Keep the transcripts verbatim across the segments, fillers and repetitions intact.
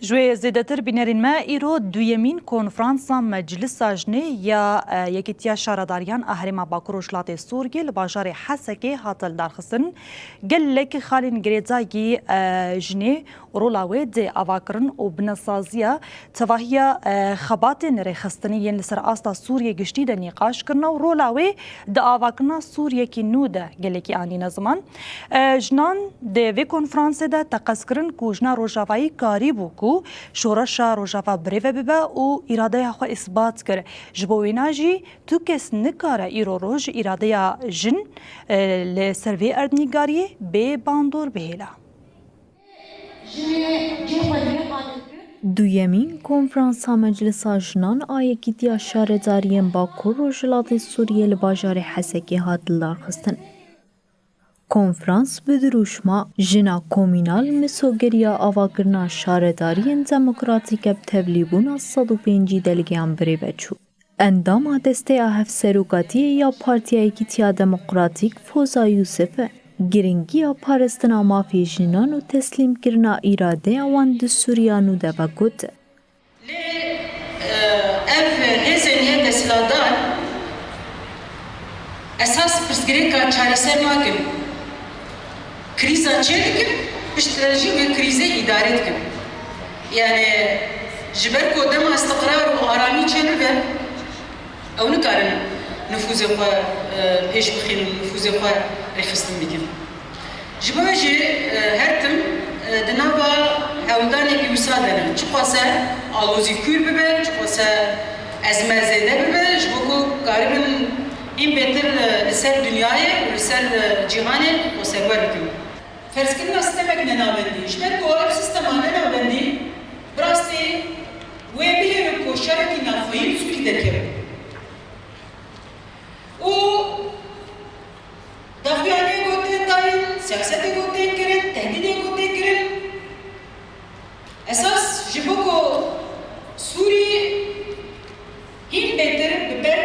Ji wê zêdetir bînerên me, îro duyemîn konferansa Meclisa Jinê ya, e, Yekîtiya Şaredariyan a Herêma Bakur Rojhilatê Sûriyê li bajarê Hesekê hate lidarxistin. Gelek xalên girêdayî, e, jinê û rola wê dê avakirin û binesaziya tevahiya, e, xebatên rêxistinî yên li ser asta Sûriyê giştî de nîqaş kirine û rola wê di avakirina Sûriyekî nû de gelekî anîne ziman. E, jinan di vê konferansê de teqez kirin ku jina Rojavayî karîbû ku şoreşa Rojava birêve bibe û îradeya xwe îsbat kir. Ji bo wêna jî tu kes nikare îro roj îradeya jin, e, li ser vê erdnîgariyê bê bandor bihêle. Duyemîn konferansa Meclisa Jinan a Yekîtiya Şaredariyên Bakur Rojhilatê Sûriyê li bajarê Hesekê hat lidarxistin. Konferans bi dirûşma Jina Komînal misogiriya avakirina şaredariyên demokratîk e bi tevlîbûna sed û pêncî delgeyan birêve çû. Endama Desteya Hevserokatiyê ya Partiya Yekîtiya Demokratîk Foza Yûsif giringiya parastina mafê jinan û teslîmkirina îradeya wan di Sûriya nû de vegot. Lê, e, ev hêzên yên desthilatdar esas pirsgirêka çareser nakin. Krîza çêdikin, piştre jî wê krîzê îdare dikin. Yani ji ber ku dema istiqrar û aramî çêbibe, ew nikarin nifûzê xwe, e, pêş bixînin, nifûzê xwe rêxistin bikin. Ji bo vê jî, e, her tim, e, di nava hewldanekî wisa de ne. Çiqas e alozî kûr bibe, çiqas e ezme zêde bibe, ji bo ku karibin hîn bêtir, e, li ser dinyayê û li ser, e, cîhanê xwe serwer bikin. Ferzkirina sîstemek nenavendî. Ji ber ku ev sîstema nenavendî, bi rastî wê bihêle ku şerekî navxweyî li Sûrî derkeve. Û daxuyaniyê ku tên dayîn, siyasetê ku tên kirin, tehdîdê ku tê kirin, esas ji bo ku Sûrî hîn bêtir bi ber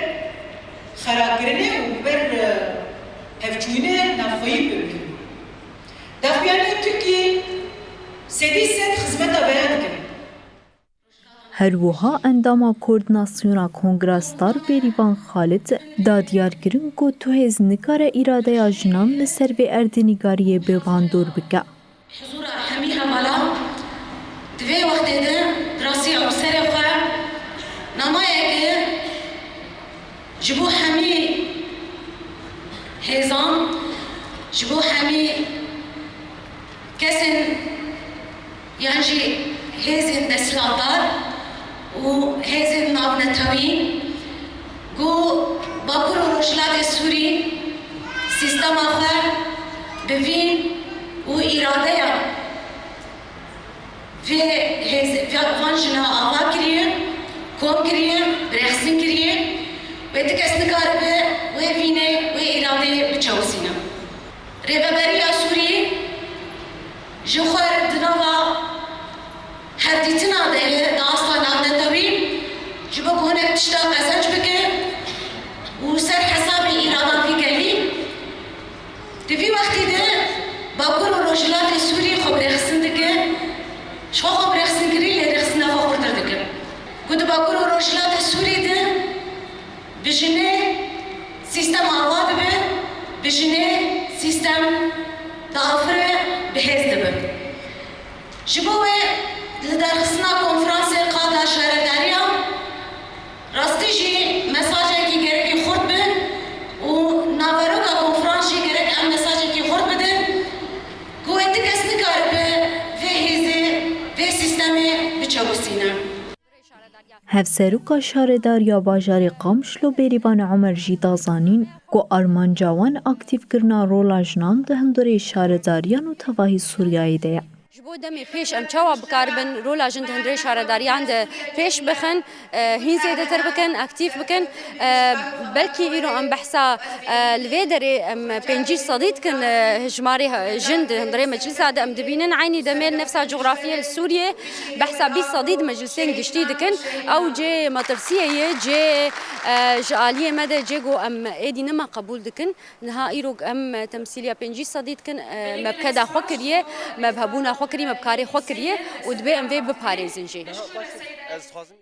xerakirinê û bi ber, e, pevçûyînê navxweyî bikin. Daxuyaniyê Tirkî sedî sed xizmeta veya dikin. Her wiha endama Koordinasyona Kongra Star Bêrîvan Xalid da diyar kirin ku tu hêz nikare îradeya jinan li ser vê erdnîgariyê bê bandor bike. Huzura hemî hevala di vê wextê de bi rastî ew serê xwe namayeke ji bo hemî hêzan, ji bo hemî kesên yan jî hêzên desthilatdar û hêzên navnetewî ku Bakur û Rojhilatê Sûrî sîstema xwe bi vîn û îradeya vê hêz-, vê, van jina ava kiriye, kom kiriye, birêxistin kiriye, wê ti kes nikaribe wê vînê, wê îradeyê biçewisîne. Rêveberiya Sûrî ji xwe di nava hevdîtina de ye, di asta navnetewî, ji bo ku hinek tişta qezenc bike û ser hesabê îrada vî gelî. Di vî wextî de Bakur û Rojhilatê Sûrî xwe birêxistin dike, ji xwe xwe birêxistin kirî lê rêxistina xwe xurtir dike. Ku di Bakur û Rojhilatê Sûrî de bi jinê sîstem ava dibe, bi jinê sîstem diafire, bi hêz dibe. Ji bo wê lidarxistina konferansê qada şaredariya rastî jî mesajekî gerekî xurt be û naveroka konferans jî gerek em mesajekî xurt bidin ku wê ti kes nikaribe vê hêzê, vê sîstemê biçewisîne. Hevseroka Şaredariya Bajarê Qamişlo Bêrîvan Omer jî da zanîn ku armanca wan aktîfkirina rola jinan di hundirê şaredariyan û tevahî Sûriyeyê de ye. Ji bo demê pêş em çawa bikaribin rola jin di hundirê şaredariyan de pêş bixin, e, hîn zêdetir bikin, aktîf bikin. E, belkî îro em behsa, e, li vê derê em pêncî sedî dikin, e, hijmarê, e, jin di hundirê meclisa de em dibînin. Eynî demê li nefsa cografiyê li Sûriyê behsa bîst sedî di meclisên giştî dikin. Ew cê metirsiyê ye, cê, e, ji aliyê me de cê ku em êdî nema qebûl dikin. Niha îro em temsîliya pêncî sedî dikin, e, me bi keda xwe kiriye, me bi hebûna Xwe kirî me bi karê xwe kiriye û divê em vê biparêzin jî. Ez dixwazim